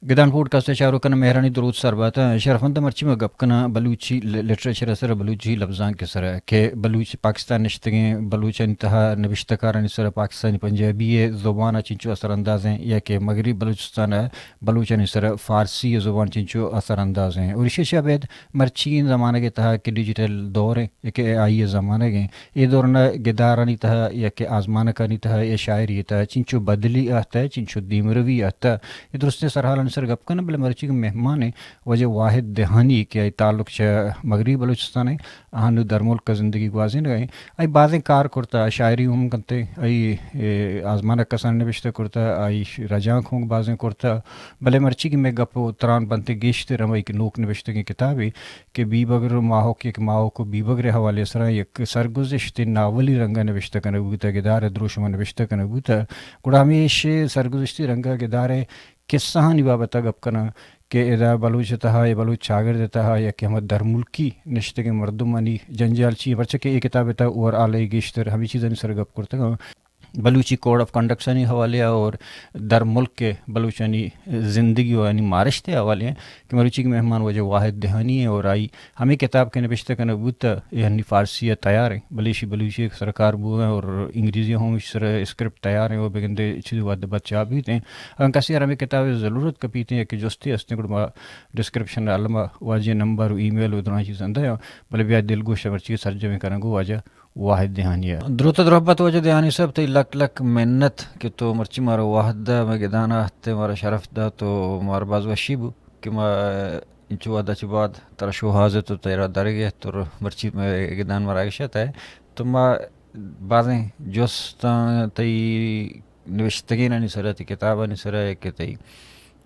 گدان پوڈکاسٹ ءِ چاروکاں مہرانی دروت سر بات۔ شرفمند، مرچی ما گپ کناں بلوچی ل-، لٹریچر ءِ سر، بلوچی لبزانک ءِ سر کہ بلوچ پاکستان نشتگیں بلوچانی تہا، نبشتہ کارانی سر پاکستانی پنجابی ءِ زبان ءَ چنچو اثر انداز ایں یا کہ مغربی بلوچستان ءَ بلوچانی سر فارسی ءِ زبان چنچو اثر انداز ایں۔ اور ایشی ءَ چہ ابید مرچی زمانگ ءِ تہا کہ ڈیجیٹل دور ایں، کہ اے آئی ءِ زمانگ ایں، اے دوران ءَ گدارانی تہا یا کہ آزمانکانی تہا یا شاعری ءِ تہا چنچو بدلی آتہ، چنچو دیمروی آتہ، اے درستیں سرحالانی سر گپ کناں، بلے مرچی کہ مہمان ایں واجہ واحد دہانی کہ آئی تعلق چہ مغربی بلوچستان ایں، آ نوں درملک ءَ زندگی گوازینگ ءَ ایں۔ آئی بازیں کار کرتہ، شاعری ہم کنت، آئی، اے، آزمانک کسان نبشتہ کرتہ، آئی رجانک ہم بازیں کرتہ، بلے مرچی کہ مئے گپ ءُ تران بنت گیشتر ہمائی کہ نوک نبشتگیں کتابے کہ بیبگر ماہک، یک ماہک ءُ بیبگر ءِ حوالے ءَ سرا یک سرگزشتے ناولی رنگ ءَ نبشتہ کنگ بوتگ، گدار ءِ دروشم ءَ نبشتہ کنگ بوتگ۔ گڑا ہمیش سرگزشتی رنگ ءَ گدار ءِ کسہانی بابت ءَ گپ کناں کہ ادا بلوچ ءِ تہا یا بلوچ چاگرد ءِ تہا یا کہ ہما درملکی نشتگیں مردمانی جنجال چی ایں، پرچا کہ اے کتاب ءِ تہا اوور آل ءَ گیشتر ہمے چیزانی سر ءَ گپ کرتگ اَنت۔ بلوچی کوڈ آف کنڈکٹسانی حوالے ءَ اور درملک ءِ بلوچانی زندگی ءُ آیانی مارشت ءِ حوالے ءَ کہ مروچی کہ مہمان واجہ واحد دہانی ایں اور آئی ہمے کتاب کہ نبشتہ کنگ بوتہ، اے ہنی فارسی ءَ تیار ایں، بلے ایشی بلوچی ءَ سرکار بوگ ءَ ایں اور انگریزی ءَ ہم ایشی سر ءَ اسکرپٹ تیار ایں اور بگندے چیزے وھد ءَ بعد چاپ بیت ایں۔ اگاں کسے ءَ را ہمے کتاب ءِ ضلورت کپیت ایں یا کہ جستے است ایں، گڑا ما ڈسکرپشن ءَ الم ءَ واجہ ءِ نمبر ءُ ای میل ءُ درائیں چیز اندہ ایں، بلے بیا دلگوش ءَ مرچی سرجمیں کنگ ءَ واجہ واحد دہانی ءَ۔ دروت ءُ درہبت واجہ دہانی صاحب، تئی لک لک منت کہ تو مرچی مارا وھد دات، مئے گدان ءَ اتکے، مارا شرف دات ءُ مارا باز وشی بوت کہ ما انچو وھد ءَ چہ بعد ترا شوہاز ات ءُ ترا درگیت ءُ مرچی مئے گدان مراگش ءَ اتکے۔ تو ما بازیں جستاں تئی نبشتگینانی سر ءَ، تئی کتابانی سر ءَ کہ تئی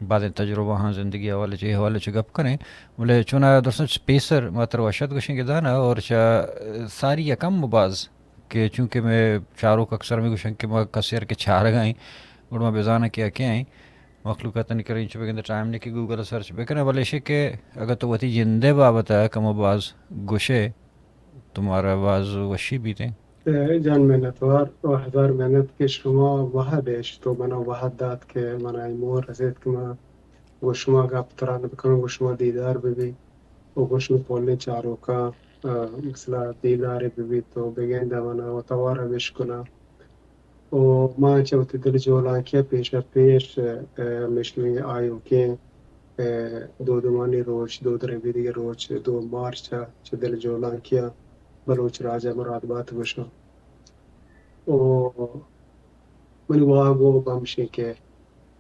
بازیں تجربہ آں زندگی ءِ حوالے چہ، اے حوالے چہ گپ کنیں، بلے چونا درستاں چہ پیسر ما ترا وش ات گوشیں گدان ءَ، اور چہ ساری ءَ کم ءُ باز کہ چونکہ مئے چاروک اکثر ہمے گوشنت کہ ما کسے ءَ را کہ چارگ ءَ ایں، گڑا ما بزاناں کہ آ کئے ایں۔ مخلوق ءَ تنی کرا انچو بگندے ٹائم نہ کہ گوگل ءَ سرچ بکن ئے، بلے ایشی کہ اگر تو وتی جند ءِ بابت ءَ کم ءُ باز گوش ئے، تو مارا باز وشی بیت ایں۔ اے جان منتوار ءُ ہزار منت کہ شما وھد اشت ءُ منا وھد دات کہ منا اے موہ رسیت کہ ما گوں شما گپ تران بکناں، گوں شما دیدار ببی ءُ گوں شمئے پلیں چاروکاں، آ، مثلا دیدارے ببیت ءُ بگنداں منا ءُ توار ءَ بشکناں۔ ءُ ما چہ وتی دل جہلانکی ءَ پیش ءَ پیش، اے، ہمے شمئے آیوکیں، اے، دودمانی روچ، دود ربیدگی روچ، دو مارچ ءَ چہ دل جہلانکی ءَ بلوچ راج ءَ مراد بات گوشاں۔ ءُ منی واہگ ءُ ہمیش ایں کہ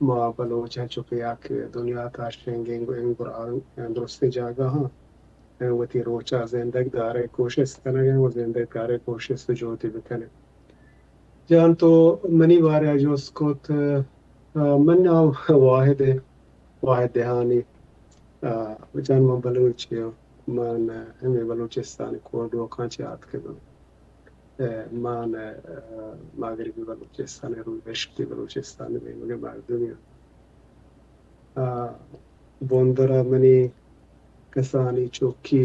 ما بلوچ انچو کہ یک دنیا ءِ تہا شنگ ایں، گوں، گوں درستیں جاگہاں وتی روچ ءَ زندگ دارگ ءِ کوشست کنگ ءَ ایں ءُ زندگ دارگ ءِ کوشست ءُ جہدے بکن ایں۔ جان تو منی بارہ ءَ جست کت، آ، منی نام واحد ایں، واحد دہانی۔ آ، جان من بلوچے آں، من ہمے بلوچستان ءِ کوہ ڈوکاں چہ آتکگ آں۔ اے، من، اے، مغربی بلوچستان ءِ، روی دشتی بلوچستان ءِ نیمگ ءِ مردمے آں۔ آ، بندر ءَ منی کسانی چکی،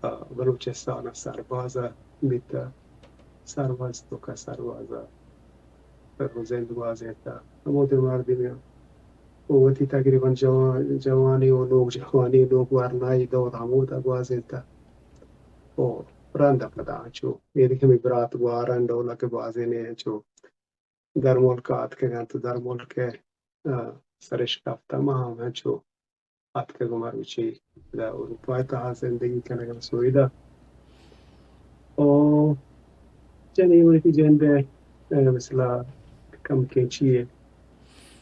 آ، بلوچستان ءَ سرباز ءَ بیتہ، سرباز توک ءَ سرباز ءَ زند گوازینتہ۔ ہمودے مردمے آں۔ ءُ وتی تقریباً جوان، جوانی ءُ نوک جوانی، نوک ورنائی دور ہمودا گوازینتہ۔ ءُ رند ءَ پدا انچو اے دگہ ہمے برات گوہاران ڈول ءَ کہ بازینے انچو درملک ءَ آتکگ اَنت، درملک ءَ، آ، سرشک کپتہ، ما ہم انچو آتکگ ءُ مروچی ادا اروپا ءِ تہا زندگی کنگ ءَ، سوئد ءَ۔ ءُ چہ نیمگی جند ءِ، اے، مثلا کمکیں چیے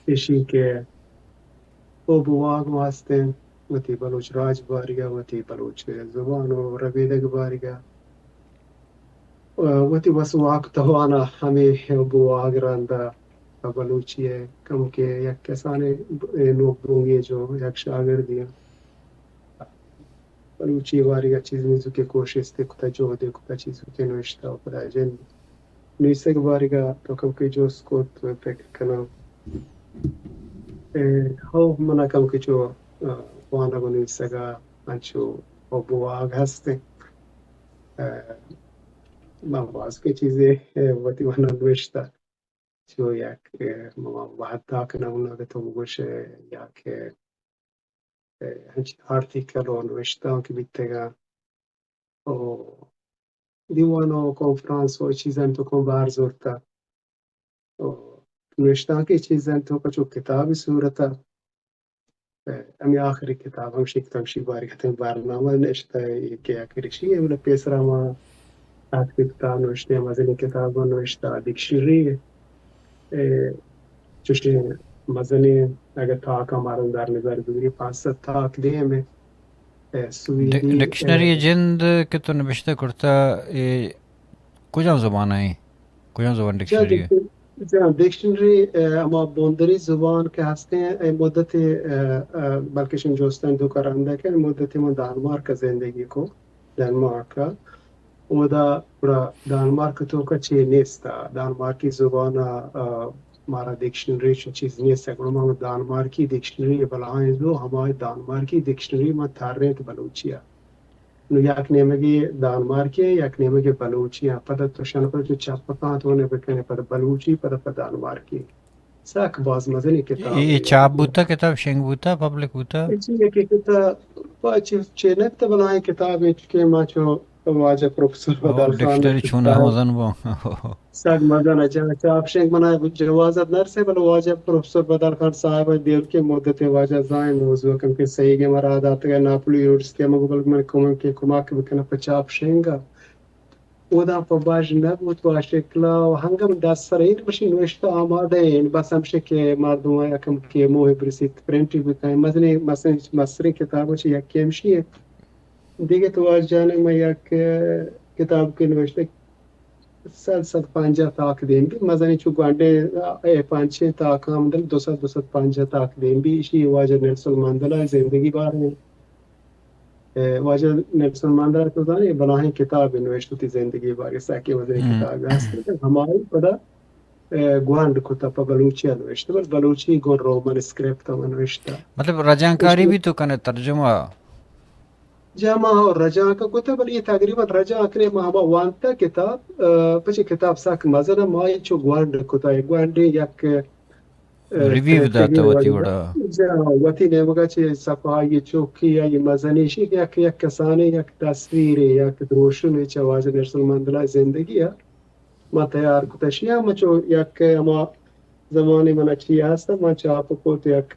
ایشی کہ حب ءُ واہگ ہست اِنت وتی بلوچ راج ءِ بارگ ءَ، وتی بلوچ زبان ءُ ربیدگ ءِ بارگ ءَ۔ وتی وس ءُ واک توان ءَ ہمے حب ءُ واہگ ءِ رند ءَ بلوچی ءِ کمکے یک کسانیں نوک بوگی جو یک شاگردے آں، بلوچی ءِ بارگ ءَ چیز نیزوکیں کوشستے کتہ، جہدے کتہ، چیزوکے نوشتہ ءُ پدا جند نویسگ ءِ بارگ ءَ تو کمکے جست کت، پکر کناں۔ اے، ہو، من ءَ کمکے چو، آ، وانگ ءُ نویسگ ءَ انچو حب ءُ واہگ ہست اِنت۔ اے، من بازکیں چیزے، اے، وتی وانگ ءَ نوشتہ۔ چو یک، اه، ما وھد تاک نمونہ کہ تو بگوش، اه، یا کہ، اه، ہنچ آرٹیکل و نوشتانک بیتگا و دیوان و کنفرانس و چیزانی توکا بہر زرتا و نوشتانکی چیزانی توکا چو کتابی صورتا ء ہمے آخری کتاب ہمشی کہ تمشی بارگتیں برنامہ نشتہ، کہ آخری شی ہمیں پیسرا ما آخری کتاب نوشتے، مزنی کتاب نوشتہ، ڈکشنری، ء چوشیں مزنی اگر تاک ہمارا در نظر بگیری، پانچ سد تاک دیم ء، ء سویدی، ڈک-، ڈکشنری ء جند کہ تو نبشتہ کرتا، اے کجام زبان ء؟ کجام زبان جا ڈکشنری ء؟ ڈکشن-، جا ڈکشنری، ء، ہما بندری زبان کہ ہستیں، اے مدت، ء، ء، بلکشن جوستن دو کرندہ کہ مدت من دانمارک ء زندگی کو، ڈنمارک ء۔ اودا گڑا دانمارک توکا چے نیست ء، دانمارکی زبان ء، ء، مارا ڈکشنری چو چیز نیست ء۔ گڑا من دانمارکی ڈکشنری بلاہیں زو، ہمائی دانمارکی ڈکشنری من ترینت بلوچی ء۔ نو یک نیمگی دانمارکی ء، یک نیمگی بلوچی ء۔ پدا تو شنو چو چپ کاں تو نے بکنے، پدا بلوچی، پدا پہ دانمارکی۔ سک باز مزنی کتاب اے۔ اے چاپ بوتا، کتاب شنگ بوتا، پبلک بوتا؟ اے چی یکی کتاب، پا چی، چی نبتا بلاہیں کتاب اے چکے ما چو واجہ پروفیسر او، بدل خان ڈکشنری چون صاحب۔ مزن بو۔ سک مزن ء جان چاپ شنگ منا جوازت نرسے، بلے واجہ پروفیسر بدل خان صاحب ء دیوکیں مدتے واجہ زاہیں موضوع کم کہ سہی کہ مرا داتگ ء ناپلی یونیورسٹی ء مگو بلک من کمک کمک بکناں پہ چاپ شنگ ء۔ اودا پہ بژ نہ بوت و شکل ء ہنگم دست سر این بشی نوشتہ آمادہ این، بس ہمشہ کہ مردم ء کم کہ موہ برسیت پرنٹ بکن، مزنیں، مزنیں، مستریں کتاب چہ یکے ہمشی انت۔ دگہ تو واجہ جان من یک کتاب کہ نوشتہ سد، سد پنجاہ تاک دیم بی، مزنیں چو گونڈیں، اے پنچیں تاک ہم دل دو سد، دو سد پنجاہ تاک دیم بی، ایشی واجہ نیلسن مندلا زندگی بارے۔ اے، واجہ نیلسن مندلا تو زانے، بلاہیں کتاب نوشت وتی زندگی بارے، ساکے مزنیں ہم۔ کتاب ہست، ہمائی پدا، اے، گوانڈ کتا پہ بلوچی نوشت، بل بلوچی گون رومن اسکرپٹ ہم نوشتا۔ مطلب رجانکاری اچھا۔ بھی تو کنے ترجمہ؟ جا ما ہو رجانک کتہ، بلے اے تقریباً رجانک نے ما ہما وانتہ کتاب، ء، پچے کتاب سک مزن ء، ما اے چو گوانڈ کتہ، اے گوانڈے یک، ء، ریویو داتہ وتی وڑا۔ جا وتی نیمگا چہ صفحہ آئی چوکی آئی مزنی شی یک، یک کسانے یک تصویرے یک دروشمے چہ واجہ نیلسن مندلا زندگی ء ما تیار کتہ شی ء ما چو یک ہما زمانے منا چی ہست، ما چاپ کت یک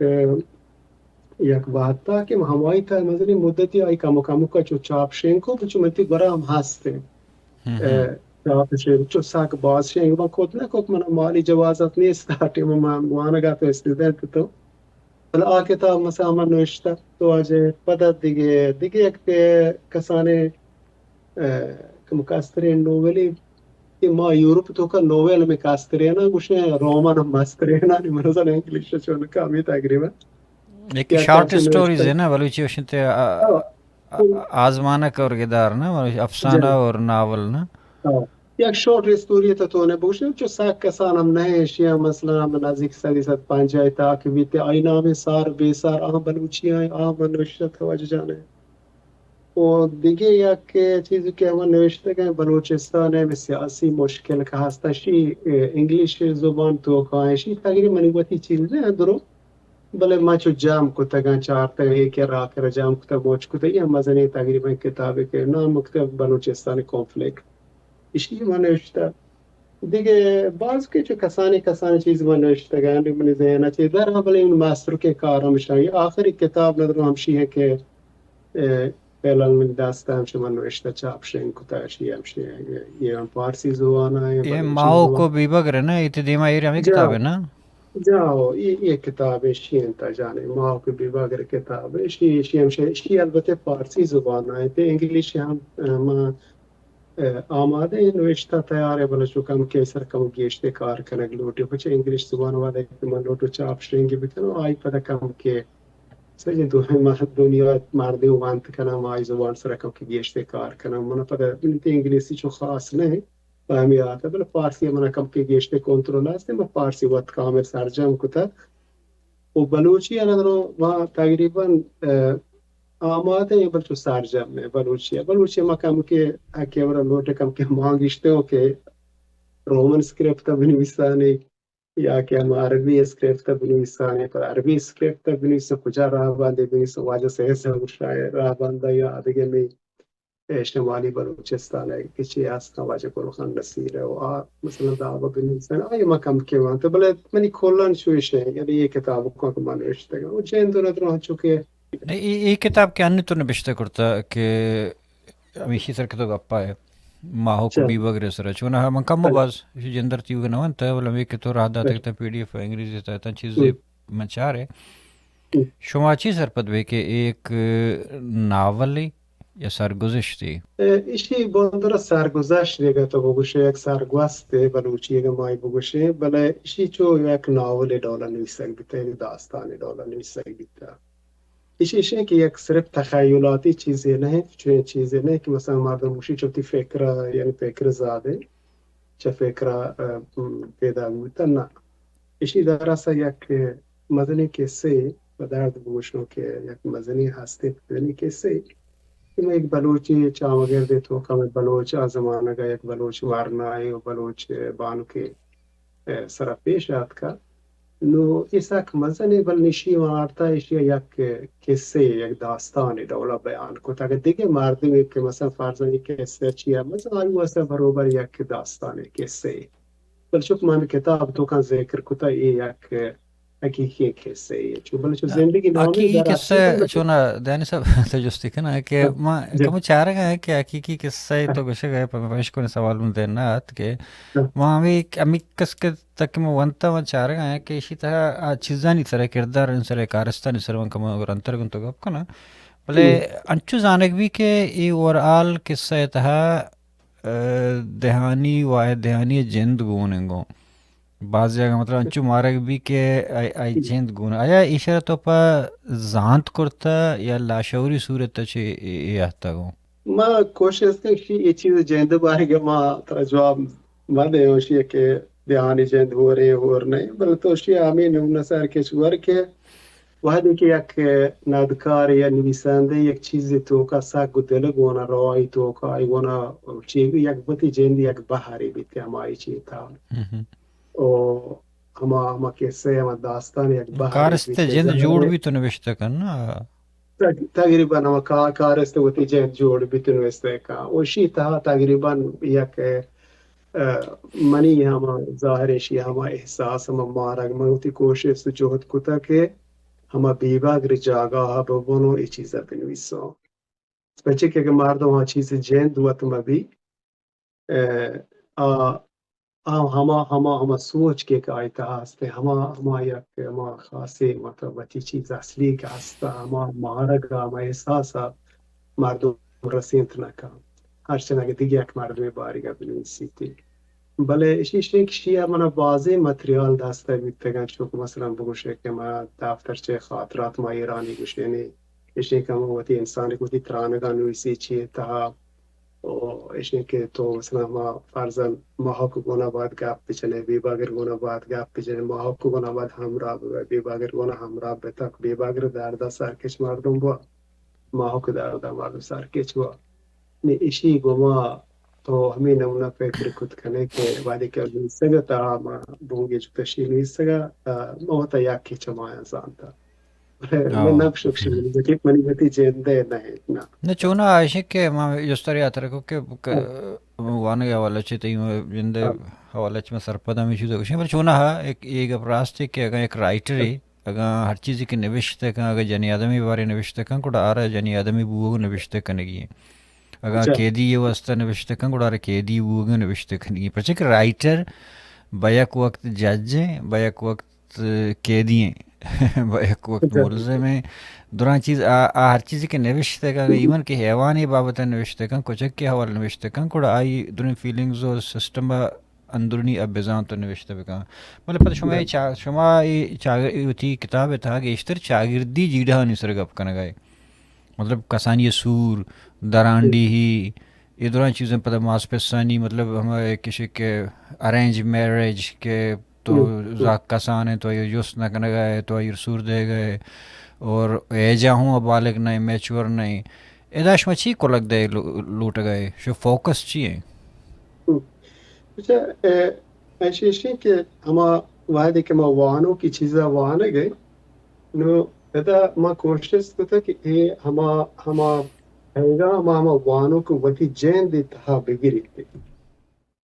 یک وھدا کہ ہمائی تہ مزنیں مدتی آئی کمو کمو کا چو چاپ شنگ کو، چو منتی گورا ہم ہست انت۔ ہم ہم۔ اے، چاپ شنگ چو سک باز شنگ من کت نہ کت، من مالی جوازت نیست، آ ٹیم من وانگا تو اسٹوڈنٹ تو۔ بلے آ کتاب مثلا من نوشتہ تو آجے پدا دگہ، دگہ یک کسانے ء، کہ مکسترین نوولی کہ ما یورپ توکا نوول میں کسترینا گوشے، رومان ہم مسترینا، نی من زن انگلش چون کامی تقریبا۔ ایک یا شارٹ کسی اسٹوریز نوشتہ۔ ہے نا، بلوچی وشنتے، آ، ہاں۔ آ، آزمانک اور گدار نا، بلوچی افسانہ جی۔ اور ناول نا۔ ہاں۔ یک شارٹ اسٹوری تو تو نے بوشن، چو سک کسان ہم نہیں، شیعہ مثلا ہم نزدیک سدی سد پنجاہ تاک بیتے، آئی نام سار بے سار، آ بلوچی آئے، آ من نوشتہ واجہ جانے۔ و دگہ یک چیزے کہ ہما نوشتگ انت، بلوچستان ء سیاسی مشکل کہ ہست، اشی انگلش زبان توکا، اشی تقریباً منی وتی چیز نہ درو، بلے ما چو جام کتگاں، چارتگ، ایک یا راکر جام کتگ، موچ کتگ، یا مزنیں تقریباً کتابے کہ نام کتگ بلوچستان کانفلکٹ، اشی ما نوشتہ۔ دگہ باز کہ چو کسانی کسانی چیز من نوشتگاں، منی ذہن ء چہ در، بلے من مسترکیں کار ہمشاں۔ آخری کتاب ندر ہمشی ہے کہ، اے، فعلاً من دست ہم شما نوشتہ چاپ شنگ کتا، شی ہمشی ہے، یہ ہم فارسی زبان ہے، اے بلوچی ماہو زبان۔ کو بیبگر ہے نا، یہ تو دیما ایر ہمیں جا، کتاب ہے نا؟ جا، یہ، یہ کتاب ہے، شی انت جانے، ماہو کو بیبگر کتاب ہے، شی، شی ہمشی، شی البتہ فارسی زبان ہے، تے انگلش ہم، ہم ء آمادہ ایں، نوشتہ تیار ہے، بلے چو کمکے سر کمو گیشتر کار کنگ لوٹی۔ پچہ انگلش زبان وہدے کہ من لوٹو چاپ شنگی بکنو، آئی پدا کمکے سجہ دنیا، دنیا مردم وانت کنم، آئی زبان سر کمکے گیشتر کار کنم۔ من پدا منتی انگلیسی چو خاص نہیں، پہمی آتا، بلے فارسی من کمکے گیشتر کنٹرول ہست، من فارسی وقت کامل سرجم کتا۔ و بلوچی ء ندرو ما تقریباً، ء، آمادہ ایں، بلچو سرجم ایں بلوچی ء۔ بلوچی ء ما کمکے، اکے ورا لوٹ کمکے مان گشتے ہو کہ رومن اسکرپٹ ء بنویسانی، یا کہ ہم عربی اسکرپٹ بنویسانے، پر عربی اسکرپٹ بنویساں، کجا راہ باندے بنویساں؟ واجہ سید ظہور شاہ راہ باندا یا دگہ می اے شمالی بلوچستان ء کہ چی ہستاں، واجہ گل خان نصیر ء و آ مثلاً داب ء بنویسن، آئی ما کم کہ وانت، بلے منی کلان چوش ایں، یعنی یہ کتاب کو کہ من نوشتگ و جند و ندرو چونکہ اے، اے، اے کتاب کہ انی تو نبشتہ کرتا کہ ہمیشی سر کہ تو گپا ہے، ماہو کو چل۔ بیبگر سر، چون ہاں من کم چل۔ باز جندر تیوگ نہ وانت، بلے ہمیں کہ تو راہ داتگ بس۔ تا پی ڈی ایف انگریزی تا، تا چیزے ہم۔ من چار ہے۔ ہم۔ شما چی سرپد بے کہ ایک ناول یا سرگزشتے؟ اے، ایشی بندر سرگزشت دیگه تو بگوشے، یک سرگوستے بلوچی اگه مائی بگوشے، بلے ایشی چو یک ناول ڈولا نویسگ بیتا، یک داستان ڈولا نویسگ بیتا۔ ایشی ایشی کہ یک صرف تخیلاتی چیزے نہ، چون چیزے نہ کہ مثلاً مردم گوشی چوتی فکر، یعنی فکر زادے، چہ فکر، اه، پیدا بوتا، نہ۔ ایشی در اصل یک مزنیں کسے و درد بگوشوں کہ یک مزنیں ہستے، مزنیں کسے کہ من یک بلوچی چامگردے توکا، من بلوچ آ زمانگا یک بلوچ ورنائے و بلوچ بانکے، اه، سرا پیش آتکا۔ نو اے سک مزنے، بل نشی وارتا ایشی یک کسے، یک داستانے ڈولا بیان کت۔ اگر دیگه مردمی کہ مثلاً فرضاً یک کسے چیا، مثلاً آئی واسطہ بروبر یک داستانے، کسے۔ بلے چونکہ من کتاب توکاں ذکر کتا، اے یک حقیقی کسے اے۔ چو بلے چو زندگی نامی حقیقی در کسے اصل چونا دانی صاحب تو جستی کنا کہ ہاں، ما جی۔ کم چارگا ہے کہ حقیقی کسے تو گشے گئے، پر مشکل سوال من دینا ات کہ ہاں۔ ما ہمیں، ہمیں کس کے تک ما ونتا ما چارگا ہے کہ اسی طرح آ چیزانی سر، کردار سر، کارستانی سر من کم گرانتر گن تو گپ کنا۔ بلے ہم۔ انچو زانگ بھی کہ اے اوور آل کسے تہا ء، دہانی، واحد دہانی ء جند گون انگو۔ بعض جاگہ مطلب انچو مارگ بی کہ آئی، آئی جند گون۔ آیا ایشرا تو پہ زانت کرتا یا لاشعوری صورت چہ اے، اے آہتا گو؟ ما کوشش کریں کہ اے چیز جند بارگا ما ترا جواب ما دے، اشی کہ دہانی جند ہورے ہور نہیں، بلے تو اشی ہمیں نمونہ سر کچ ور کہ وہدے کہ یک ندکارے یا نویسندہ یک چیزے توکا سک گوں دل گونا رو، آئی توکا آئی گونا چی بی، یک وتی جند یک بہرے بیت ہمائی چی تہا۔ مہم۔ او ہما، ہما کسہ، ہما داستان یک بہرے کارست بیت جند جوڑ بہرے۔ بیت و نوشتہ کن نا۔ تق-، تقریباً ہما کا-، کارست وتی جند جوڑ بیت و نوشتہ کن۔ و اشی تہا تقریباً یک ء، منی ہما ظاہر ایشی ہما احساس، ہما مارگ، من وتی کوشست و جہد کتا کہ ہما بیبگر جاگاہ ببن و اے چیزا بنویساں۔ پرچہ کہ اگہ مردم آ چیز جند وت مبی، ء، آ، آ ہما، ہما، ہما سوچ کہ، کہ آئی تہا ہست، ہما، ہما یک، ہما خاصیں مطلب وتی چیز اصلی کہ ہست، ہما مارگ، ہما احساس مردم رسینت نہ کن۔ ہرچند اگہ دگہ یک مردمے باریگا بنویسیتی۔ بلے اشی شنگ شی ء منا بازیں متریال دست ء بیتگاں، چوکہ مثلاً بگوشے کہ ما دفترچہ خاطرات ما ایرانی گوشینے، اشی کہ ہم وتی انسانی وتی ترانگاں نویسی چی تہا، و اشی کہ تو مثلاً ما فرضاً ماہک گونا باید گپ بچنے، بیباگر گونا باید گپ بچنے، ماہک گونا باید ہمراہ بہ، بیباگر گونا ہمراہ بہ تک، بیباگر درد ء سرکش مردم با، ماہک درد ء مردم سرکش با۔ نی اشی گوما تو ہمے نمونہ فکر کت کنے کہ وہدے کہ نویسگ ء تہا ما بونگے چکشی نویسگ ء، ء، ما وتا یکے چمایاں زانتا۔ من آ۔ نقش اکشی منی وتی جندے نہ انت، نہ۔ نہ، چونا آئیش کہ ما جستری آتر کو کہ، کہ ہاں۔ وانگ حوالہ چہ تئی جندے ہاں۔ حوالہ چہ ما سرپد ہمیں چیز گوشیں، پر چونا ہا ایک، ایک گپ راست ہے کہ اگر ایک رائٹر ہے، اگاں ہر چیزے کہ نبشتہ کن، اگاں جنی آدمی بارے نبشتہ کن، گڑا آرا جنی آدمی بوگ نبشتہ کنگی ایں۔ اگاں اچھا۔ قیدی ء واسطہ نبشتہ کن، گڑا آرا قیدی بوگ نبشتہ کنگی ایں۔ پرچہ کہ رائٹر بہ یک وقت جج ایں، بہ یک وقت قیدی ایں، بہ یک وقت اچھا۔ ملزم ایں۔ دراں چیز آ، آ ہر چیزے کہ نبشتہ کن، اگاں ایون کہ حیوانے بابت نبشتہ کن، کچکے حوالہ نبشتہ کن، گڑا آئی دریں فیلنگز و سسٹم اندرونی ء بزانت و نوشتہ بکن۔ بلے پدا شما اے بلے۔ چا-، شما اے چاگ-، اے وتی کتاب ء تہا گیشتر چاگردی جیڑہانی سر گپ کنگ ء۔ مطلب کسانی ء سور، درانڈیہی، اے دراں چیزاں پدا ماس پسانی، مطلب ہما کشے کہ ارینج میرج کہ تو ہم، ہم۔ زاک کسان ئے، تو آئی جست نہ کنگ ء ئے، تو آئی سور دیگ ء ئے، اور ایجا ہوں بالغ نہ ایں، میچور نہ ایں۔ ادا شما چی کلگ دے لو-، لوٹگ ء ئے؟ شو فوکس چی ایں؟ ہم۔ اچھا، اے، ایشی، ایشی کہ ہما وہدے کہ ما وانوکی چیزا وانگ ء، نو ادا ما کوشست کتہ کہ اے ہما، ہما پیغام ہما وانوک وتی جند ء تہا بگریت۔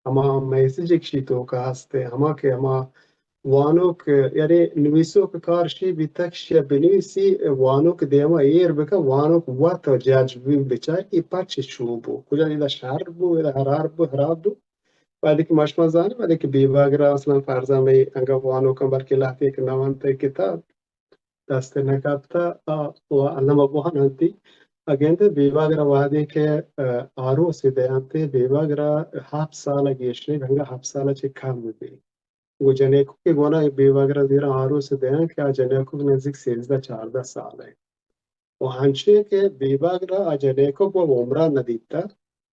ہما میسج ایک شی توکا ہست ء، ہما کہ ہما وانوک، یعنی نویسوک کار شی بیتگ، شی بنویسی، وانوک دیما ایر بکن، وانوک وت جج بی بچار کہ پچ چو بو، کجا ادا شر بو، ادا حرار بو، حراب بو۔ وہدے کہ ما شما زانیں، وہدے کہ بیباگر ء اصلاً فرضاً مئے انگہ وانوکاں بلکہ لہتے کہ نہ ونت ء کتاب دست ء نہ کپتہ، آ، و الم ء بوان انتی۔ اگندے بیباگر ء وہدے کہ، ء، آروس ء دینت ء، بیباگر ء ہپت سال ء گیش نہ، انگہ ہپت سال ء چہ کم بہ بی۔ گوں جنیکوکے گونا بیباگر ء زیراں آروس ء دیاں کہ آ جنیکوک نزیک سیزدہ چاردہ سال ء۔ و ہنچیں کہ بیباگر ء آ جنیکوک و عمران نہ دیتہ،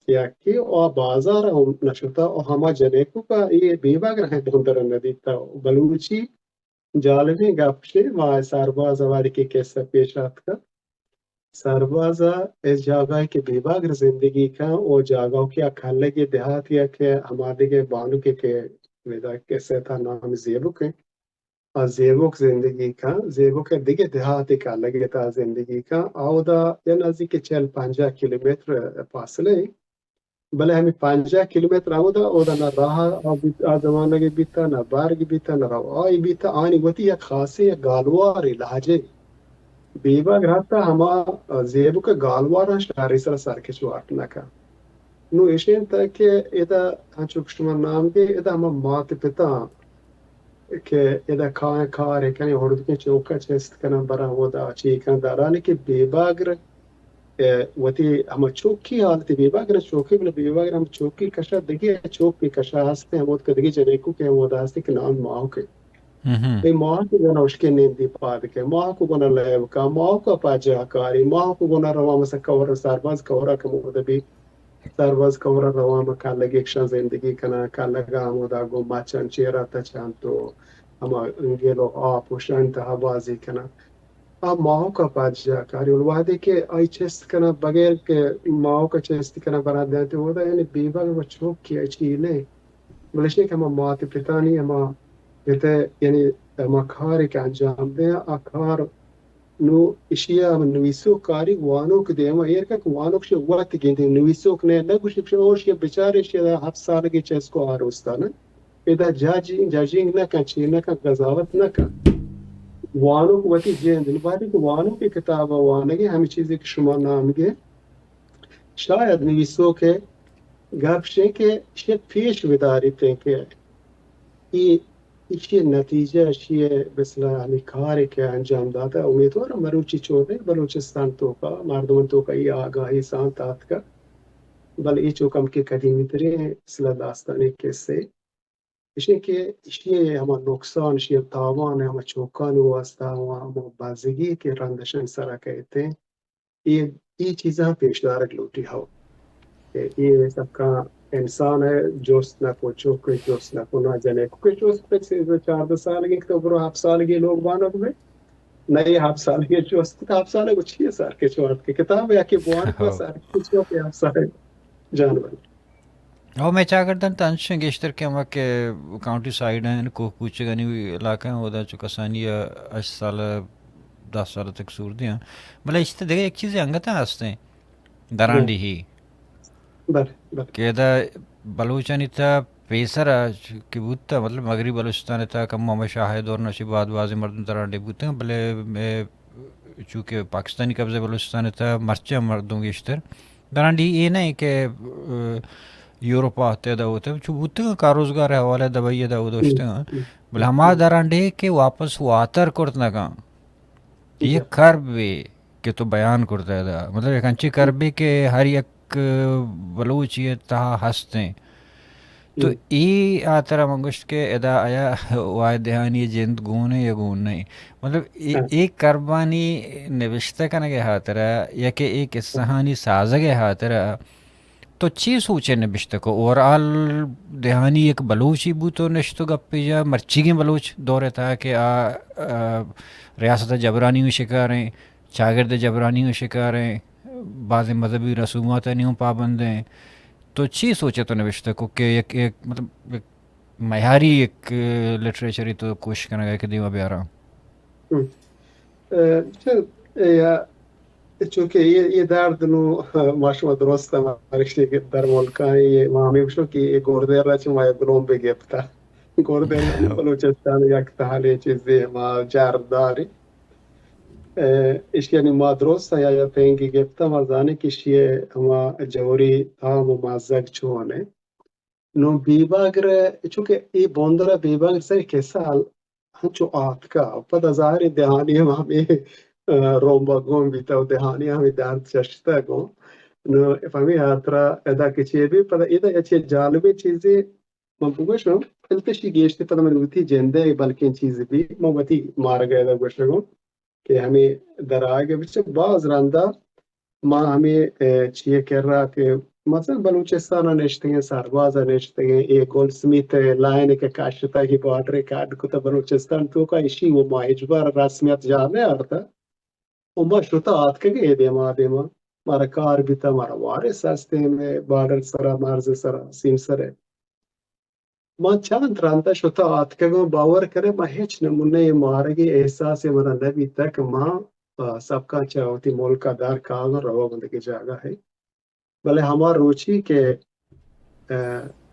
یکے و آ بازار ء ہم نہ شتہ و ہما جنیکوک ء اے بیباگر ء ہم بندر ء نہ دیتہ۔ بلوچی جالبیں گپ چے، ما سرباز ء وہدے کہ قصہ پیش آتکہ، سرباز ء اے جاگہ کہ بیباگر زندگی کن و جاگہ کہ آ کلگے دیہاتی ء کہ ہما دگہ بانکے کہ ادا قصہ تھا نام زیبک انت۔ آ زیبک زندگی کن، زیبک ء دگہ دیہاتے کلگے تہا زندگی کن۔ آ اودا یا نزدیک چل پنجاہ کیلومتر فاصلہ ایں، بلے ہمے پنجاہ کیلومتر ہمودا، اودا نہ راہ آ بیت، آ زمانگ بیتا، نہ برگ بیتا، نہ روآئی بیتا، آنی وتی یک خاصیں یک گالوارے لہجے۔ بیباگر حتی ہما زیبک ء گالواراں شہرے سرا سرکچ وارت نہ کن۔ نوں ایش انت کہ ادا انچو کہ شما نام گے، ادا ہما مات پتاں کہ ادا کائیں کارے کنیں، ہردکیں چوکا چست کناں، براں اودا چی کناں، درانے کہ بیباگر، ء، وتی ہما چوکی حالت بیباگر چوکی، بلے بیباگر ہما چوکی کشا دگہ چوکی کشا ہستیں، ہمود کہ دگہ جنیکو کہ ہمودا ہستیں کہ نام ماہو کہ۔ اے ماہو کہ گنا اشکے نیندی پاد کہ، ماہو کہ گنا لیب کا، ماہو کہ پاجا کاری، ماہو کہ گنا روا مسا کور سرباز کورا کہ مورد بی۔ سرباز کور ء روان ء کلگ ایکشاں زندگی کناں، کلگ ء ہمودا گوں مچاں چیر ء تچاں تو ہما گل و آپ و شن تہا بازی کناں۔ آ ماہک ء پادشاہ کاری، وہدے کہ آئی چست کناں، بغیر کہ ماہک ء چست کناں برات دنت، اودا یعنی بیباگ و چوکی ء چیلے، بلے شے کہ ہما مات پتانی ہما پت ء یعنی ہما کارے کہ انجام دے، آ کار نوں ایشی ء ہم نویسوک کاری وانوک دیما ایر کنت کہ وانوک شی وت گندی، نویسوک نہ، نہ گوشی کہ او شی بچار، ایشی ء ہپت سالگی چہ اسکو آروستان انت۔ ادا جاجی، جاجینگ نہ کن، چی نہ کن، قضاوت نہ کن۔ وانوک وتی جند، نوں باریں کہ وانوک کتاب ء وانگی ہمے چیزے کہ شما نام گے، شاید نویسوک ء گپ شے کہ ایشی ء پیش بداریت کہ اے ایشی ء نتیجہ، ایشی ء مثلاً ہمے کارے کہ انجام داتہ، امیدوارم مروچی چوبیں بلوچستان توکا، مردمان توکا اے آگاہی سانت آتکہ، بل اے چو کمکے قدیمی تریں مثلاً داستانے کسے۔ ایشی کہ ایشی ء ہما نقصان، ایشی ء تاوان ہما چوکانی واسطہ ہما، ہما بزگی کہ رندشانی سرا کئیت ایں، اے، اے چیزاں پیش دارگ لوٹی ہو۔ کہ اے سکا انسان ء جست نہ کو، چوک ء جست نہ کو، نہ جنیکوک ء جست، تک سیزدہ چاردہ سالگی کہ تو برو ہپت سالگی لوگ بانگ بے، نہ اے ہپت سالگی جست، ہپت سالگ چی سر کے چوارت کہ کتاب یا کہ بوان کا سر کے چوارت ہپت سال جان بن۔ او مئے چاگرداں تہ انچیں گیشتر کہ ہما کہ کاؤنٹی سائیڈ ہیں، کوہ کوچگانی علاقہ ہیں، اودا چو کسانی ء ہشت سال، دہ سال تک سور دیاں۔ بلے اشی تہ دگہ یک چیزے انگت ہستیں، درانڈیہی۔ بلے، بلے۔ کہ ادا بلوچانی تہ پیسر ء کہ بوتہ، مطلب مغربی بلوچستان ء تہ کمو ہمے شاہ ء دور نشی بعد بازیں مردم درانڈیہی بوتہ، بلے، اے، چونکہ پاکستانی قبضہ بلوچستان ء تہ مرچی ہم مردم گیشتر درانڈیہی اے نہ کہ، اے، یورپ ء تہ ادا ہوتہ، چو بوتگ کار روزگار ء حوالہ دبئی ء ادا اودا شتگ، بلے ہما درانڈیہی کہ واپس واتر کرت نہ کن۔ یک کربے کہ تو بیان کرتہ ادا، مطلب یک انچیں کربے کہ ہر یک بلوچی ء تہا ہستیں۔ تو اے ہاترا من گوشت کہ ادا آیا واحد دہانی جند گون ہے یا گون نہیں؟ مطلب اے، اے کربانی نبشتہ کنگ ء ہاترا یا کہ اے قصہانی سازگ ء ہاترا تو چی سوچ ء نبشتہ کو؟ اوورآل دہانی یک بلوچی بوت و نشت و گپے جا مرچیگیں بلوچ دور ء تہا کہ آ، آ، ریاست ء جبرانی و شکار ہیں، چاگرد ء جبرانی و شکار ہیں، بازیں مذہبی رسوماتانی ہوں پابند ہیں۔ تو چی سوچ ء تو نبشتہ کو کہ یک، یک، مطلب، یک میاری یک لٹریچری تو کوشش کنگا کہ دیما بیاراں۔ ہم۔ اے، چہ، اے، یا، چونکہ یہ، یہ درد نو، ما شما درست ہم ہرشی کہ در ملکانی یہ ما ہمیں گوشو کہ یہ گوردے را چہ ما یک گلوم بگپتا۔ گوردے بلوچستان یک تہلے چیزے ما جار داری۔ اے، اشی یعنی ما درست یا، یا پینگی گپتا، ما زانے کہ اشی ہما جوری تام و مزگ چون ہے۔ نو بیباگر، چونکہ اے بندر بیباگر سر کسال ہنچو آتکا، پدا ظاہر ہے دہانی ہم ہمیں، آ، رومبا گون بیتا و دہانی ہمیں درد چشتا گون۔ نو فہمی ہاترا ادا کہ چے بی، پدا ادا اچھے جالبیں چیزے من بگوشم، التشی گیشتے پدا من وتی جندے بلکیں چیز بی، من وتی مارگا ادا گوشگوں۔ کہ ہمے در آیگ ء بچ باز رندا ما ہمے، اے، چیئے کرا کہ مثلاً بلوچستان ء نشتگیں، سرباز ء نشتگیں، اے گولڈ سمیت ء لائن کہ کشتا کہ بارڈر ء کڈ کتا بلوچستان توکا، ایشی و ما ہچبر رسمیت جاہ نہ آرتا۔ و ما شتا آتکگیں اے دیما دیما، مارا کار بیتا، مارا وارث ہستیں مئے بارڈر سرا، مرز سرا، سیم سرے۔ ما چند رندا شتا آتکگاں، باور کنے ما ہچ نمونہ مارگی احساس منا نہ بیتگ کہ ما، آ، سبکاں چہ وتی ملک ء در کاغاں روگ دگہ جاگہ ہے۔ بلے ہما روچی کہ، آ،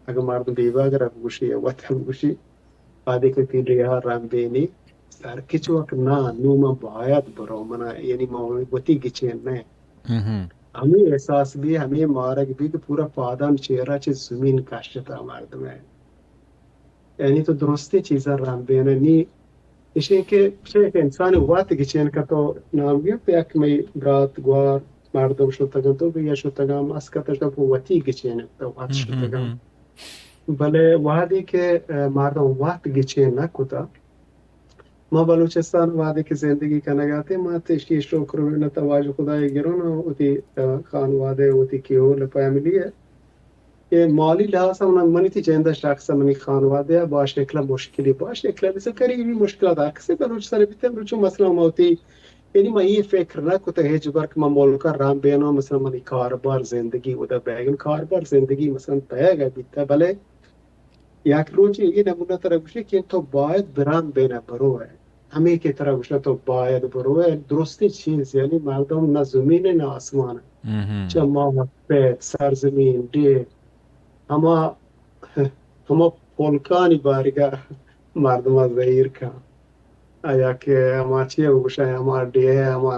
اگہ مردم بیباگر ء بگوشی یا وت ء بگوشی، آدے کہ تئی ڈیہا رمبینی سرکچ وک نہ، نوں من باید برو، منا یعنی ما وتی گچین نہ۔ ہمے احساس بی، ہمے مارگ بی کہ پورا پادان چیرا چہ زمین کشتا مردم ء۔ یعنی تو درستیں چیزاں رمبین ء نی، اشیں کہ چہ کہ انسان وت گچین کتو نام گپت، یک مئی برات گوار مردم شتگن تو بیا شتگاں مسکت ء وتی گچین تو وت شتگاں۔ بلے وہدے کہ، آ، مردم وت گچین نہ کتا، ما بلوچستان وہدے کہ زندگی کنگ ء اتیں، ما تشی شکر و منت واجہ خدائے گرون و وتی، آ، خانوادہ، وتی کیول فیملی ء۔ اے مالی لحاظ ء من، منی تی جند ء شخص ء منی خانوادہ ء با شکل ء مشکلی، با شکل ء بزاں قریبی مشکلات ہر کسی بلوچ سر بیتن، بلوچ مثلاً ما وتی، یعنی ما یہ فکر نہ کتا ہچ بر کہ ما ملک ء رام بیناں، مثلاً منی کاربار زندگی ادا بیگن، کاربار زندگی مثلاً تیگ ء بیتا، بلے یک روچے اے نمونہ ترا گوشے کہ تو باید بران بینا برو ہے۔ ہمے کہ ترا گوشا تو باید برو ہے، درستیں چیز، یعنی مردم نہ زمین ہے نہ آسمان ہے۔ چہ ما پیت سرزمین، ڈیھ، ہما، ہما پولکانی بارگا مردم زہیر کن۔ آیا کہ ہما چیئے گوشا ہما ڈیھ، ہما،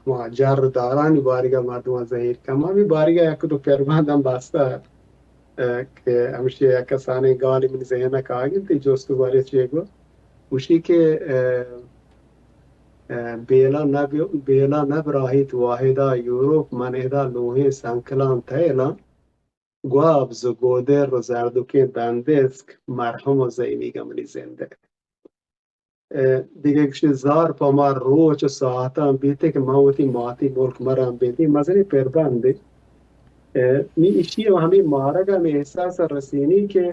ہما جر دارانی بارگا مردم زہیر کن۔ ہما ہمے بارگا یک دو پربندم بستہ۔ ء، کہ ہمشی ء یک کسانیں گالے منی ذہن ء کاگ انت، اے جست و بارے چے گو؟ گوشی کہ، ء، ء، بیلا نہ بی-، بیلا نہ براہیت واحدا یورپ، من ادا لوہیں سنکلاں تیلاں، گوابز و گودر و زردکیں دندسک، مرہم و زئیمیگ منی زند ء۔ ء، دگہ گشے زار پہ ما روچ و ساعتاں بیتے کہ ما وتی ماتی ملک مران بیتی مزنی پربندے۔ ء، نی اشی ہم ہمیں مارگ ہمیں احساس رسینی کہ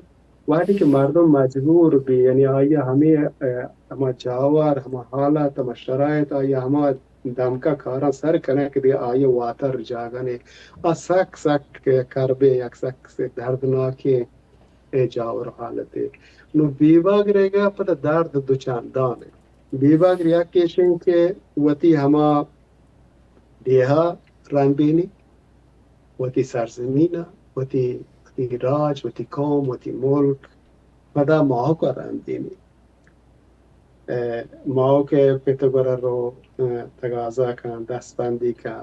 وہدی کہ مردم مجبور بی، یعنی آئی ہمیں، ء، ہما جاور، ہما حالت، ہما شرائط، آئی ہما دمکا کاراں سر کنه کہ دگہ آئی واتر جاگہ نے۔ آ سک سک کربے، یک سک سے دردناکیں اے جاور حالتے۔ نو بیباگر ء پدا درد دو چندان انت۔ بیباگر یک ایشیں کہ وتی ہما ڈیہا رمبینی، وتی سرزمین ء، وتی، وتی راج، وتی قوم، وتی ملک، پدا ماہک ء رمبینی۔ ء، ماہک ء پت ء گورا رو، ء، تگازا کن، دستبندی کن،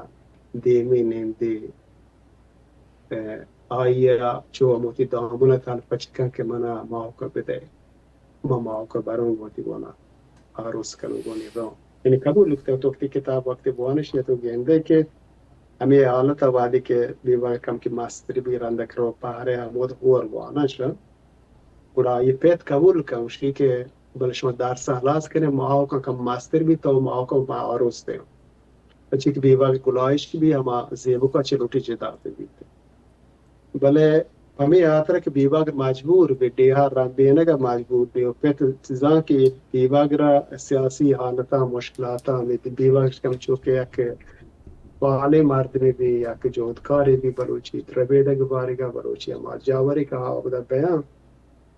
دیمی نندی۔ ء، آئی ء چو ہم وتی دامن ء تلپچ کن کہ منا ماہک ء بدئے، من ماہک ء بروں گوں وتی گونا آروس کنوں گونی روں۔ یعنی قبول کتگ تو وتی کتاب وقتی بوانش یا تو گندے کہ ہمے حالت ء وہدے کہ بیوہ کم کہ مستر بی رندک رو پہرے ہمود ہور بوانش۔ گڑا آئی پت قبول کن، گوشی کہ بلے شما درس ہلاس کنے، ماہکاں کم مستر بیت، تو ماہکاں ما آروس دیں۔ پچی کہ بیوہ گلائش بی ہما زیبکا چہ لوٹی جدا بہ بیت۔ بلے ہمے ہاترا کہ بیوہ مجبور بی، ڈیہا رمبینگا مجبور بی، و پت زان کہ بیوہ را سیاسی حالتاں، مشکلاتاں، بیوہ کم چو کہ یک بالیں مردمے بی، یک جہدکارے بی، بلوچی ربیدگ بارگا، بلوچی ہما جاورے کہ آ اودا بیاں۔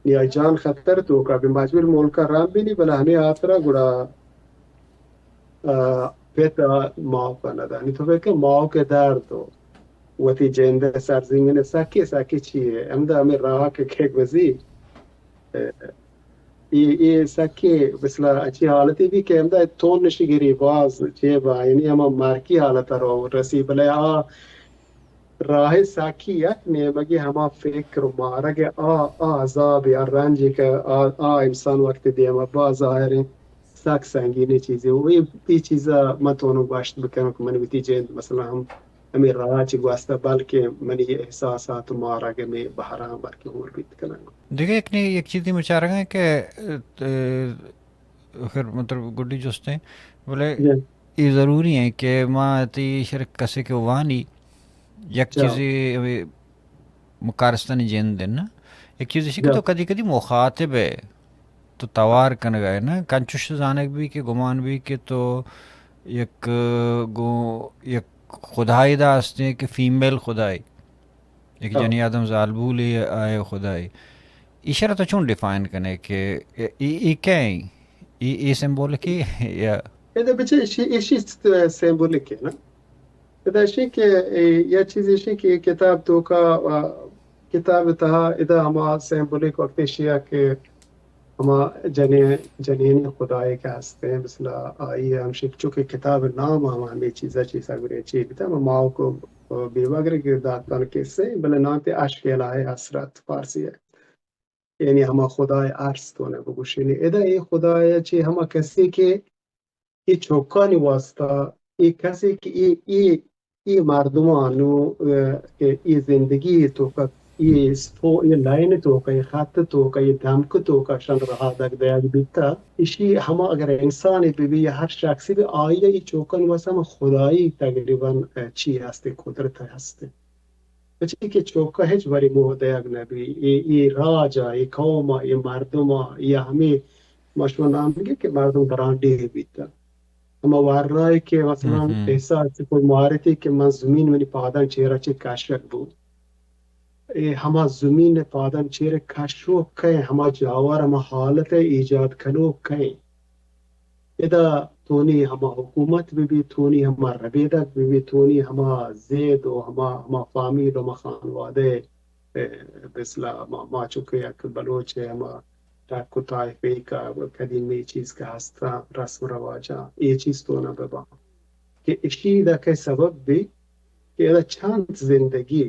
نی آئی جان خطر توکا بی، مجبور ملکا رم بی نی، بلے ہمے ہاترا گڑا، آ، پت ء ماں پہ ندانی تو بکن ماں کے درد و وتی جند سرزمین سکی سکی چی ہے، ہمدا ہمیں راہ کے کھے گوزی۔ اے، اے سکی مثلا اچھی حالتی بھی کہ ہمدا تون نشی گری باز چے با، یعنی ہما مارکی حالت رو رسی، بلے آ راہ ساکی یک نیمگی ہما فکر و مارگ آ، آ عذاب آ رنج کہ آ، آ انسان وقت دیما با ظاہر ہیں سک سنگینی چیزی و اے، اے چیزا من تونو گوشت بکنم کہ من وتی جند مثلا ہم ہمیں راہ چی گوستا، بلکہ منی احساسات و مارگ میں بہران بلکہ ہور بیت کنن۔ دیگہ یک نے، یک چیزی مچارگا کہ، اه، خیر، مطلب، گڈی جست ہیں، بلے جی۔ اے ضروری ہیں کہ ما تی شرک کسے کے وانی، یک جا۔ چیزے ہمے مکارستانی جند ہے نا، یک چیزے شی کہ جا۔ تو کدی کدی مخاطب ہے، تو توار کنگا ہے نا، کنچش زانگ بھی کہ گمان بھی کہ تو یک گو، یک خدای دا ہستے کہ فیمیل خدای۔ یک ہاں۔ جنی آدم زالبولے آئے خدائے۔ ایشرا تو چون ڈیفائن کنے کہ ای، ای کئے؟ ای، ای سمبولک ہے یا؟ ادا بچے ایشی، ایشی سمبولک ہے نا۔ ادا ایشی کہ، اے، یا چیز ایشی کہ کتاب توکا، آ، کتاب تہا ادا ہما سمبولک وقت ایشی کہ ہما جنین، جنین خدائے کہ ہستیں، مثلا آئی ہمشی چونکہ کتاب نام ہم ہمیں چیزا چیزا گرے چی بیتا، ہما ماں کو بیوہ گرے کہ داتان کسے، بلے نام تے عشق الہی حسرت فارسی ہے۔ یعنی ہما خدائے عرض تو نے بگوشینی۔ ادا اے خدائے چی ہما کسی کہ اے چوکانی واسطہ، اے کسی کہ اے، اے، اے مردمان نو، اه، کہ اے زندگی توکا، اے سپو، اے لائن توکا، اے خط توکا، اے دمک توکا شان رہا دگ دیگ بیتا۔ ایشی ہما اگر انسانی بی بی یا ہر شخصی بی، آئی اے چوکانی واسطہ ہما خدائی تقریباً، اه، چی ہستے، قدرت ہستے۔ پچی کہ چوکا ہچ بری موہ دیگ نبی۔ اے، اے راج ء، اے قوم ء، اے مردم ء، یا ہمے ما شما نام بگیر کہ مردم برانڈیہ بیتگ۔ ہما ورنائے کہ مثلاً احساس کو مارتی کہ من زمین منی پادان چیرا چے کشگ بو۔ اے ہما زمین پادان چیر کشوک کئے، ہما جاور ہما حالت ایجاد کنوک کئے۔ ادا تونی ہما حکومت بہ بیت، تونی ہما ربیدگ بہ بیت، تونی ہما زید و ہما، ہما فامیل و ہما خانوادہ، اے، بسلا ہما ما چونکہ یک بلوچ ہے، ہما ٹک و طائفہ کا قدیمی چیز کا ہستاں، رسم رواجاں، اے چیز تو نہ بباں کہ اشی دا کہ سبب بی کہ ادا چند زندگی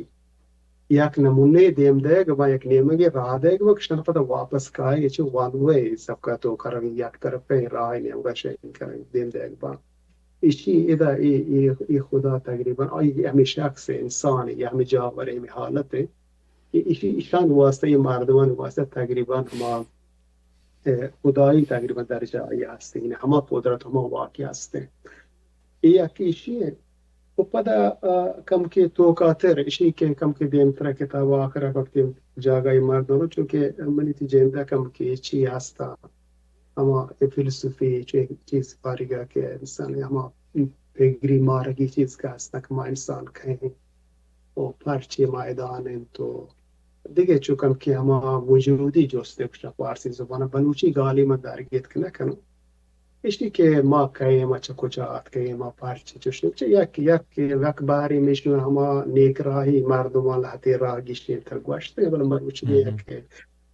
یک نمونے دیم دئیگ باں، یک نیمگے راہ دئیگ باں، کہ شان پدا واپس کائے، چہ ون وے سبکا تو کرن، یک طرفیں راہ نیمگا شین کرن، دیم دئیگ باں۔ ایشی ادا ای، ای، ای خدا تقریباً، آئی ہمیں شخص انسان یا ہمیں جاور ہمیں حالت ہے کہ ایشی، ایشان واسطہ، یہ مردمان واسطہ تقریباً ہما، اے، خدائی تقریباً درجہ آئی ہستے، یعنی ہما قدرت، ہما واقعی ہستے۔ اے یک ایشی انت۔ و پدا، آ، کمکے توکاتر ایشی کہ کمکے دیمترا کتاب آخر ء وقتی جاگہ ء مردم، چونکہ منی تی جند ء کمکے چی ہستا، ہما اے فلسفی چی، چیز پاریگا کہ انسان ہما پگری مارگی چیز کہ ہستا کہ ما انسان کہیں و پرچے ما ادان انت و دگہ چو کمکے ہما وجودی جستے گوشاں فارسی زبان ء، بلوچی گالی من درگیتک نہ کنوں۔ ایشی کہ ما کئے، ما چہ کجا آتکگیں، ما پرچہ چوشیں، چہ یک، یک، یک بارے میشن ہما نیک راہی مردمان لہتے راہ گیشینتر گوشت، بلے مروچی یک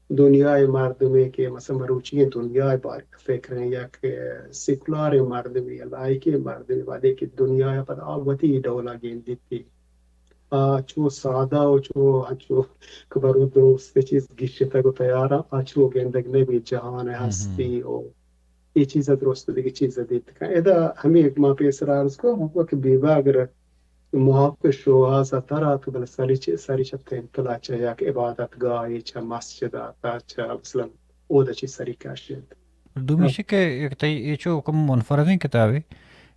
دنیائے مردمے کہ مثلاً مروچی دنیائے بارے فکر ہیں، یک سیکولاریں مردمے یا لائکیں مردمے، وہدے کہ دنیا پدا آ وتی ڈولا گندیتی۔ آ چو سادہ و چو، آ چو کہ برو درست چیز گیشتگ و تیار آ چو گندگ نبی جہان ہستی و اے چیز ء درست دگہ چیز ء دیت کن۔ ادا ہمے ما پیسر عرض کو، ہم وقت بیبا اگر محقق شوہاز ء تر آت، بلے سری چ-، سری چہ تمپل ء چہ یک عبادت گاہے، چہ مسجد ء تا چہ مثلاً اود ء چہ سری کش انت۔ دومی ایش کہ یک تئی اے چو کم منفردیں کتابے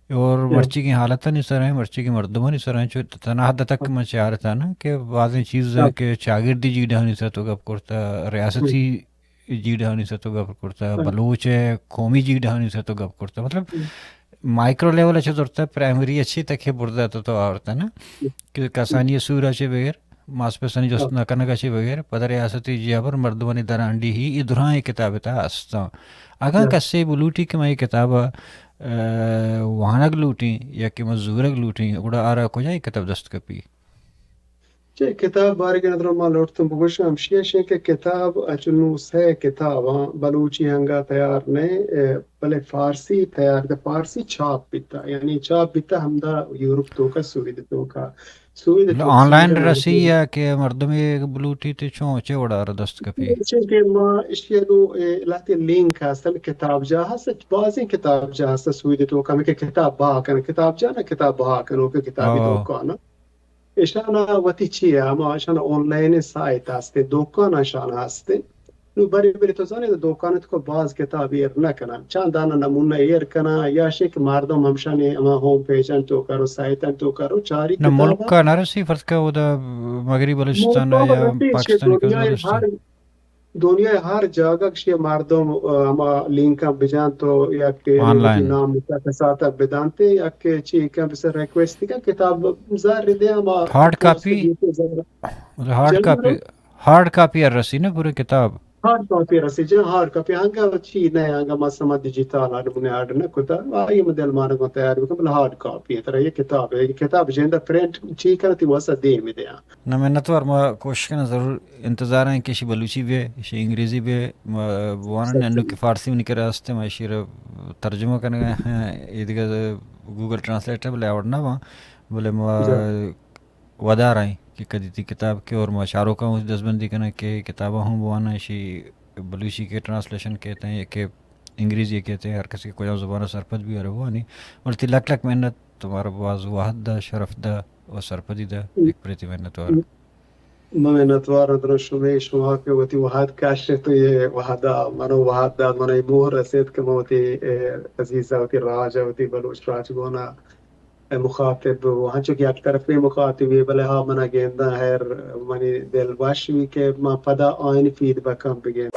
اور مرچیگیں حالتانی سر ہیں، مرچیگیں مردمانی سر ہیں، چو تناہ حد تک من چارتا نا کہ بازیں چیز کہ چاگردی جیڑہانی سر تو گپ کرتا، ریاستی جیڑہانی سر تو گپ کرتا، بلوچ ء قومی جیڑہانی سر تو گپ کرتا۔ مطلب، مائیکرو لیول ء چہ زرتا، پرائمری ء چہ تک بردا تو، تو آورتا نا کہ کسانی سور ء چہ بغیر ماس پسانی جست نہ کنگ ءَ چہ بغیر پدا ریاستی جی ہبر مردمانی درانڈیھی اے دراہیں کتاب ءِ تہا استاں۔ اگاں کسے بلوٹی کہ من اے کتاب ءَ، ءَ، وانگ لوٹیں یا کہ من زورگ لوٹیں، گڑا آرا کجا اے کتاب دست کپی؟ چہ کتاب بارگ ءَ ندر ما لوٹتوں بگوشاں ہمشی اش کہ کتاب اچ نوں سئے کتاباں بلوچی ہنگا تیار نہ، ءَ، بلے فارسی تیار، فارسی چاپ بیتا، یعنی چاپ بیتا ہمدا یورپ توکا، سوید توکا۔ سوید مطلب تو آن لائن سوید رسی یا کہ مردمے بلوٹی تے چون چے وڑا را دست کپی؟ چونکہ ما اشی نو، اے، لہتے لینک ہستن، کتاب جاہ ہست، بازیں کتاب جاہ ہست سوید توکا، ہمیں کہ کتاب بہا کن، کتاب جاہ نہ، کتاب بہا کن، کہ کتابی دکان۔ اشانا وتی چی ہے، ہما اشانا آن لائن سائٹ ہستے، دکان اشانا ہستے۔ نو بری بری تو زانے دکان تو کو باز کتاب ایر نہ کنا، چند دانا نمونہ ایر کنا، یا شے کہ مردم ہمشانی ہما ہوم پیجن تو کرو، سائٹن تو کرو، چاری نہ کتاب ملک کا نہ رسی، فرض کا وہ دا مغربی بلوچستان ملک یا رسی، پاکستانی کا دنیا رسی۔ ہر دنیا ہر جاگہ کہ مردم، ءَ، ہما لینک بجان تو یا کہ آن لائن نام مشخصات بدانتے یا کہ چی کہ بس ریکویسٹ کا کتاب زر دے ہما hard copy, hard copy, hard copy ءَ رسی نا پورے کتاب؟ ہارڈ کاپی رسی، جی ہارڈ کاپی۔ ہنگا چی نہ، ہنگا ما سما ڈیجیٹل آرڈ منے آرڈ نہ کتا، آئی مدل مارا کو تیار بکن، بلے ہارڈ کاپی ہے، ترا یہ کتاب ہے، یہ کتاب جندا پرنٹ چی کرتی واسا دے می دیا۔ نہ منتوار، ما کوشش کناں ضرور انتظار ہیں کہ اشی بلوچی بے، اشی انگریزی بے، ما بوانن انو کہ فارسی منی کرا ہستے، ما اشی را ترجمہ کنگا ہیں، اے دگہ گوگل ٹرانسلیٹر بلے آوڑ نہ باں، بلے ما ودار ایں کہ کدی تی کتاب کے اور ما چاروکاں اس دزبندی کناں کہ کتاباں ہوں بواناں، اشی بلوچی کے ٹرانسلیشن کہتے ہیں کہ انگریزی کہتے ہیں، ہر کسی کجام زبان سرپد بھی اور بوانی، بلے تی لک لک محنت، تمہارا باز وحد دا، شرف دا اور سرپدی دا، ایک پریتی محنت وار۔ من منتوار درو شمے، شما کہ وتی وہد کشت و یہ وہدا منو وہد دات، منو یہ موہ رسید کہ من وتی، اے، عزیزا، وتی راجا، وتی بلوچ راج گونا، اے، مخاطب و ہنچو کہ یک طرفی مخاطبی، بلے ہا منا گنداں، ہیر منی دل وش بی کہ من پدا آئین فیڈ بکم بگین۔